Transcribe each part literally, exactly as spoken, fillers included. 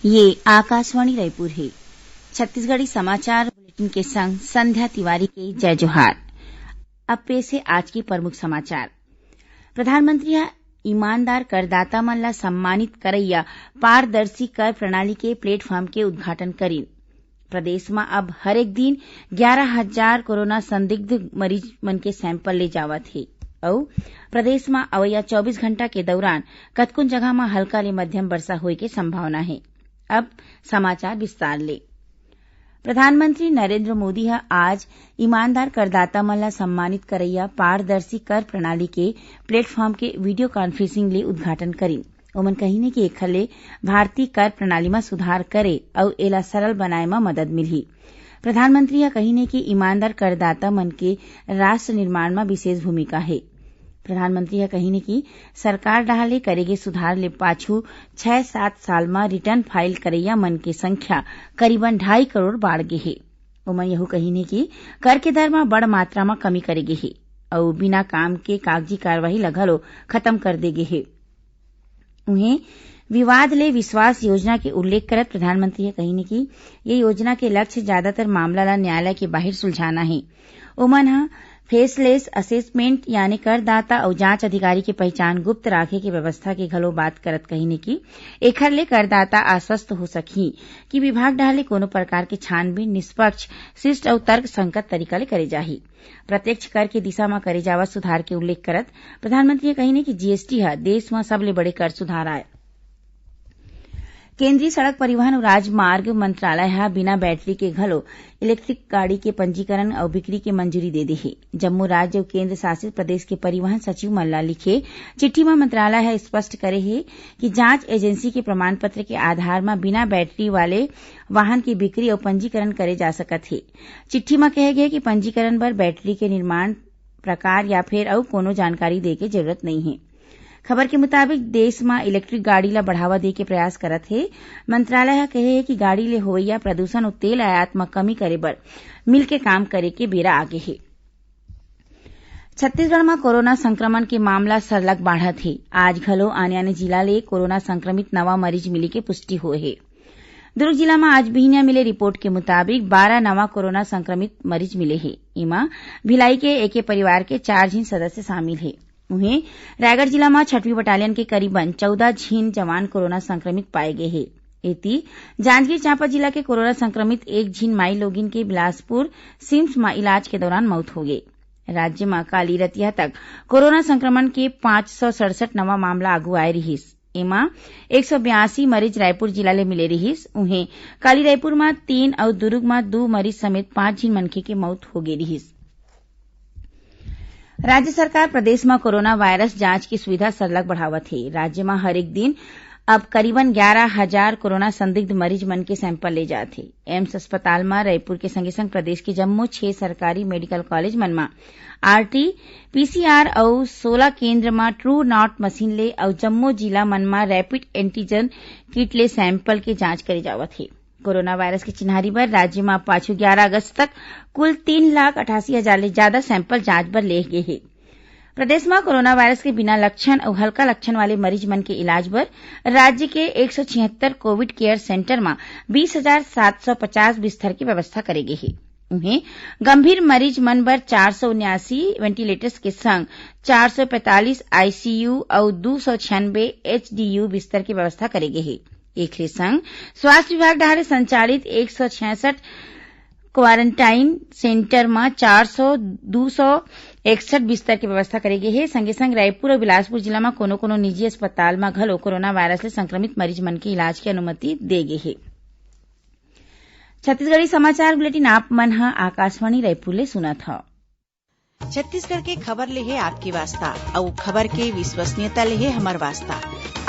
ये आकाशवाणी रायपुर हे। छत्तीसगढ़ी समाचार बुलेटिन के संग संध्या तिवारी के जय जोहार। अब पेश हे आज के प्रमुख समाचार। प्रधानमंत्री ह ईमानदार करदाता मन ला सम्मानित करइया पारदर्शी कर प्रणाली के प्लेटफॉर्म के उद्घाटन करिन। प्रदेश म अब हरेक दिन ग्यारह हजार कोरोना संदिग्ध मरीज मन के सैंपल ले जावत हे अउ प्रदेश म अवइया चौबीस घंटा के दौरान कतकोन जगह म हल्का ले मध्यम वर्षा होए के संभावना हे। अब समाचार विस्तार ले। प्रधानमंत्री नरेंद्र मोदी ह आज ईमानदार करदाता मन ला सम्मानित करइया पारदर्शी कर प्रणाली के प्लेटफॉर्म के वीडियो कॉन्फ्रेंसिंग ले उद्घाटन करिन। ओमन कहिन हे कि एखर ले भारतीय कर प्रणाली म सुधार करे अउ एला सरल बनाए म मदद मिलही। प्रधानमंत्री ह कहिन हे कि ईमानदार करदाता मन के राष्ट्र निर्माण म विशेष भूमिका हे। प्रधानमंत्री ह कहिन हे कि सरकार डहार ले करे गे सुधार ले पाछू छह सात साल म रिटर्न फाइल करइया मन के संख्या करीबन ढाई करोड़ बाढ़ गे हे। ओमन यहू कहिन हे कि कर के दर म बड़ मात्रा म कमी करे गे हे अउ बिना काम के कागजी कार्यवाही ल घलो खत्म कर दे गे हे। उहें, विवाद ले विश्वास योजना के उल्लेख करत प्रधानमंत्री ह कहिन कि ये योजना के लक्ष्य ज्यादातर मामला ला न्यायालय के बाहिर सुलझाना हे। ओमन ह फेसलेस असेसमेंट यानी करदाता अउ जांच अधिकारी के पहचान गुप्त राखे के व्यवस्था के घलो बात करत कहिन कि एखर ले करदाता आश्वस्त हो सकही कि विभाग डहार ले कोनो प्रकार के छानबीन निष्पक्ष, शिष्ट अउ तर्कसंगत तरीका ले करे जाही। प्रत्यक्ष कर के दिशा म करे जावत सुधार के उल्लेख करत प्रधानमंत्री ह कहिन कि जीएसटी ह देश म सबले बड़े कर सुधार आय। केंद्रीय सड़क परिवहन अउ राजमार्ग मंत्रालय ह बिना बैटरी के घलो इलेक्ट्रिक गाड़ी के पंजीकरण अउ बिक्री के मंजूरी दे दे हे। जम्मो राज्य अउ केंद्र शासित प्रदेश के परिवहन सचिव मन ला लिखे चिट्ठी म मंत्रालय ह स्पष्ट करे हे कि जांच एजेंसी के प्रमाण पत्र के आधार म बिना बैटरी वाले वाहन के बिक्री अउ पंजीकरण करे जा सकत हे। चिट्ठी म कहे गे कि पंजीकरण बर बैटरी के निर्माण प्रकार या फेर अउ कोनो जानकारी दे के जरूरत नइ हे। खबर के मुताबिक, देश म इलेक्ट्रिक गाड़ी ल बढ़ावा दे के प्रयास करत हे। मंत्रालय ह कहे हे कि गाड़ी ले होवइया प्रदूषण अउ तेल आयात म कमी करे बर मिलके काम करे के बेरा आगे हे। छत्तीसगढ़ म कोरोना संक्रमण के मामला सरलग बाढ़त हे। आज घलो आने-आने जिला ले कोरोना संक्रमित नवा मरीज मिले के पुष्टि होए हे। दुर्ग जिला म आज बिहनिया मिले रिपोर्ट के मुताबिक बारह नवा कोरोना संक्रमित मरीज मिले हे। एमा भिलाई के एके परिवार के चार झिन सदस्य शामिल हे। उहें, रायगढ़ जिला म छठवीं बटालियन के करीबन चौदह झिन जवान कोरोना संक्रमित पाए गे हे। एती, जांजगीर चांपा जिला के कोरोना संक्रमित एक झिन माई लोगिन के बिलासपुर सिम्स म इलाज के दौरान मौत होगे। राज्य म काली रतिहा तक कोरोना संक्रमण के पांच सौ सड़सठ नवा मामला आगू आए रिहिस। एमा एक सौ बयासी मरीज रायपुर जिला ले मिले रिहिस। उहें, काली रायपुर म तीन अउ दुर्ग म दू मरीज समेत पांच झिन मनखे के मौत होगे रिहिस। राज्य सरकार प्रदेश म कोरोना वायरस जांच के सुविधा सरलग बढ़ावत हे। राज्य म हरेक दिन अब करीबन ग्यारह हजार कोरोना संदिग्ध मरीज मन के सैंपल ले जात हे। एम्स अस्पताल म रायपुर के संगे संग प्रदेश के जम्मो छह सरकारी मेडिकल कॉलेज मन म आरटी पीसीआर अउ सोलह केंद्र म ट्रू नॉट मशीन ले अउ जम्मो जिला मन म रैपिड एंटीजन किट ले सैंपल के जांच करे जावत हे। कोरोना वायरस के चिन्हारी बर राज्य म पाछू ग्यारह अगस्त तक कुल तीन लाख अठासी हजार ले जादा सैंपल जांच बर लेह गे हे। प्रदेश म कोरोना वायरस के बिना लक्षण अउ हल्का लक्षण वाले मरीज मन के इलाज बर राज्य के एक सौ छिहत्तर कोविड केयर सेंटर म बीस हजार सात सौ पचास बिस्तर के व्यवस्था करे गे हे। उहें, गंभीर मरीज मन बर चार सौ उन्यासी वेंटिलेटर्स के संग चार सौ पैंतालीस आईसीयू अउ दू सौ छियानबे एचडीयू बिस्तर के व्यवस्था करे गे हे। एखरे संग स्वास्थ्य विभाग डहार ले संचालित एक सौ छियासठ क्वारंटाइन सेंटर म चार सौ, दू सौ इकसठ बिस्तर के व्यवस्था करे गे हे। संगे संग रायपुर अउ बिलासपुर जिला म कोनो कोनो निजी अस्पताल म घलो कोरोना वायरस ले संक्रमित मरीज मन के इलाज के अनुमति दे गे हे। छत्तीसगढ़ी समाचार बुलेटिन आप मन ह आकाशवाणी रायपुर ले सुनत हव। छत्तीसगढ़ के खबर ले हे आपके वास्ता, अउ खबर के विश्वसनीयता ले हे हमर वास्ता।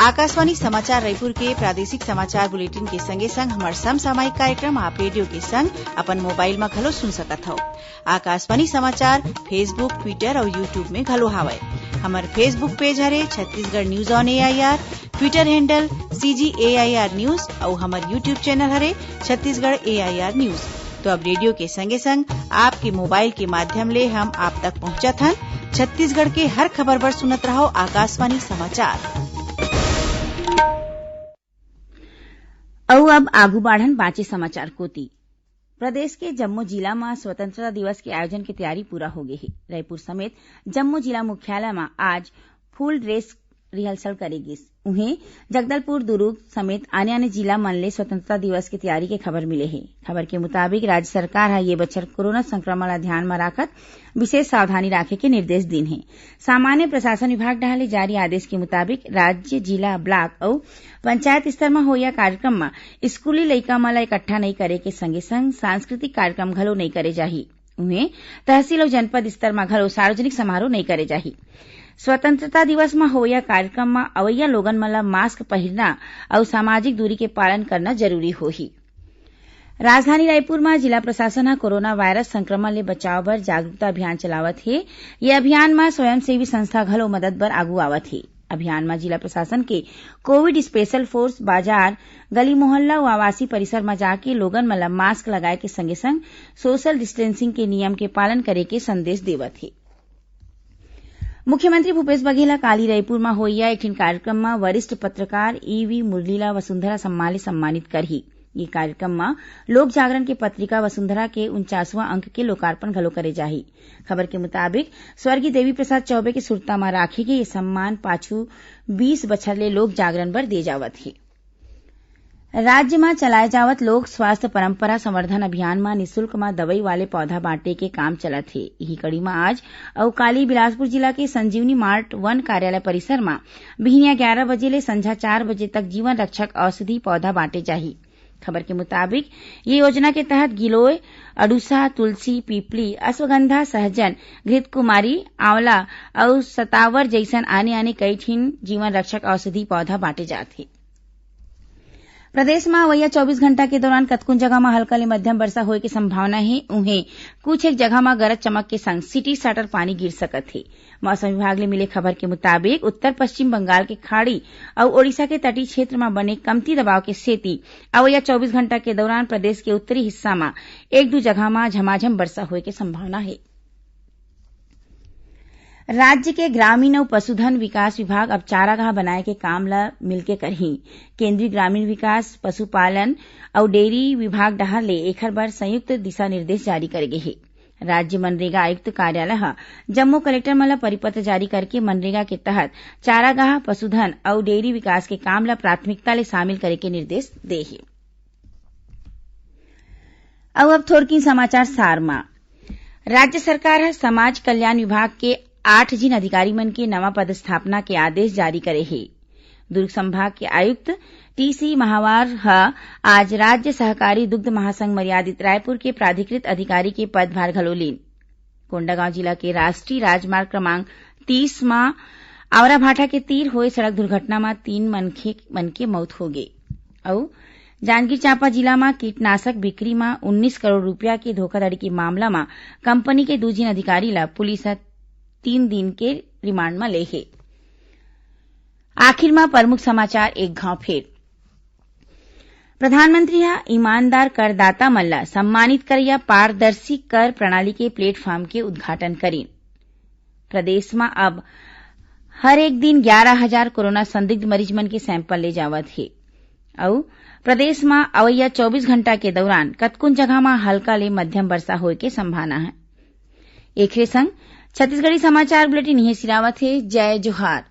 आकाशवाणी समाचार रायपुर के प्रादेशिक समाचार बुलेटिन के संगे संग हमर समसामयिक कार्यक्रम आप रेडियो के संग अपन मोबाइल म घलो सुन सकत हव। आकाशवाणी समाचार Facebook, Twitter अउ YouTube में घलो हावय। हमर Facebook पेज हरे Chhattisgarh news on AIR, Twitter handle CG AIR news अउ हमर YouTube चैनल हरे छत्तीसगढ़ एआईआर न्यूज। तो अब रेडियो के संगे संग आपके मोबाइल के माध्यम ले हम आप तक पहुंचत हन। छत्तीसगढ़ के हर खबर बर सुनत रहव आकाशवाणी समाचार। अउ अब आगू बाढ़न बांचे समाचार कोति। प्रदेश के जम्मो जिला म स्वतंत्रता दिवस के आयोजन के तैयारी पूरा हो गे हे। रायपुर समेत जम्मो जिला मुख्यालय म आज फुल ड्रेस रिहर्सल करे गिस। उहें, जगदलपुर, दुरूग समेत आने-आने जिला मन ले स्वतंत्रता दिवस के तैयारी के खबर मिले हे। खबर के मुताबिक, राज्य सरकार ह ये बछर कोरोना संक्रमण ला ध्यान म राखत विशेष सावधानी राखे के निर्देश दीन हे। सामान्य प्रशासन विभाग डहार ले जारी आदेश के मुताबिक, राज्य, जिला, ब्लॉक अउ पंचायत स्तर म होइया कार्यक्रम म स्कूली लइका मन ला इकट्ठा नइ करे के संगे-संग सांस्कृतिक कार्यक्रम घलो नइ करे जाही। उहें, तहसील अउ जनपद स्तर म घलो सार्वजनिक समारोह नइ करे जाही। स्वतंत्रता दिवस म होवइया कार्यक्रम म अवइया लोगन मन ल मास्क पहिरना अउ सामाजिक दूरी के पालन करना जरूरी होही। राजधानी रायपुर म जिला प्रशासन ह कोरोना वायरस संक्रमण ले बचाव बर जागरूकता अभियान चलावत हे। ये अभियान म स्वयंसेवी संस्था घलो मदद बर आगू आवत हे। अभियान म जिला प्रशासन के कोविड स्पेशल फोर्स बाजार, गली मोहल्ला अउ आवासीय परिसर म जाके लोगन मन ल मास्क लगाए के संगे संग सोशल डिस्टेंसिंग के नियम के पालन करे के संदेश देवत हे। मुख्यमंत्री भूपेश बघेल ह काली रईपुर म होइया एक ठिन कार्यक्रम म वरिष्ठ पत्रकार ईवी मुरली ल वसुंधरा सम्मान ले सम्मानित करही। ये कार्यक्रम म लोक जागरण के पत्रिका वसुंधरा के उनचासवां अंक के लोकार्पण घलो करे जाही। खबर के मुताबिक, स्वर्गीय देवी प्रसाद चौबे के सुरता म राखे गे ये सम्मान पाछू बीस बछर ले लोक जागरण बर दे जावत हे। राज्य म चलाए जावत लोक स्वास्थ्य परंपरा संवर्धन अभियान म निशुल्क म दवई वाले पौधा बांटे के काम चलत हे। इही कड़ी म आज अउ काली बिलासपुर जिला के संजीवनी मार्ट वन कार्यालय परिसर म बिहनिया ग्यारह बजे ले संझा चार बजे तक जीवन रक्षक औषधि पौधा बांटे जाही। खबर के मुताबिक, ये योजना के तहत गिलोय, अडूसा, तुलसी, पीपली, अश्वगंधा, सहजन, घृतकुमारी, आंवला अउ सतावर जइसन आने-आने कई ठिन जीवन रक्षक औषधि पौधा बांटे जात हे। प्रदेश म अवइया चौबीस घंटा के दौरान कतकोन जगह म हल्का ले मध्यम वर्षा होए के संभावना हे। उहें, कुछ एक जगह म गरज चमक के संग सिटीर साटर पानी गिर सकत हे। मौसम विभाग ले मिले खबर के मुताबिक, उत्तर पश्चिम बंगाल के खाड़ी अउ ओडिशा के तटीय क्षेत्र म बने कमती दबाव के सेती अवइया चौबीस घंटा के दौरान प्रदेश के उत्तरी हिस्सा म एक दू जगह म झमाझम वर्षा होए के संभावना हे। राज्य के ग्रामीण अउ पशुधन विकास विभाग अब चारागाह बनाए के काम ल मिलके करही। केंद्रीय ग्रामीण विकास, पशुपालन अउ डेयरी विभाग डहार ले एखर बर संयुक्त दिशा निर्देश जारी करे गे हे। राज्य मनरेगा आयुक्त कार्यालय ह जम्मो कलेक्टर मन ल परिपत्र जारी करके मनरेगा के तहत चारागाह, पशुधन अउ डेयरी विकास के काम ल प्राथमिकता ले शामिल करे के निर्देश दे हे। अउ अब थोरकिन समाचार सार म। राज्य सरकार ह समाज कल्याण विभाग के आठ झिन अधिकारी मन के नवा पदस्थापना के आदेश जारी करे हे। दुर्ग संभाग के आयुक्त टीसी महावर ह आज राज्य सहकारी दुग्ध महासंघ मर्यादित रायपुर के प्राधिकृत अधिकारी के पदभार घलो लीन। कोंडागांव जिला के राष्ट्रीय राजमार्ग क्रमांक तीस म आवराभाठा के तीर होए सड़क दुर्घटना म तीन मनखे मन के मौत होगे। अउ जांजगीर चांपा जिला म कीटनाशक बिक्री म उन्नीस करोड़ रूपिया के धोखाधड़ी के मामला म कंपनी के दू झिन अधिकारी ल पुलिस ह तीन दिन के रिमांड म ले हे। आखिर म प्रमुख समाचार एक घांव फेर। प्रधानमंत्री ह ईमानदार करदाता मन ल सम्मानित करइया पारदर्शी कर प्रणाली के प्लेटफॉर्म के उद्घाटन करीन। प्रदेश म अब हर एक दिन ग्यारह हजार कोरोना संदिग्ध मरीज मन के सैंपल ले जावत हे। अउ प्रदेश म अवइया चौबीस घंटा के दौरान कतकोन जगह म हल्का ले मध्यम वर्षा होए के संभावना हे। एखरे संग छत्तीसगढ़ी समाचार बुलेटिन इहें सिरावत हे। जय जोहार।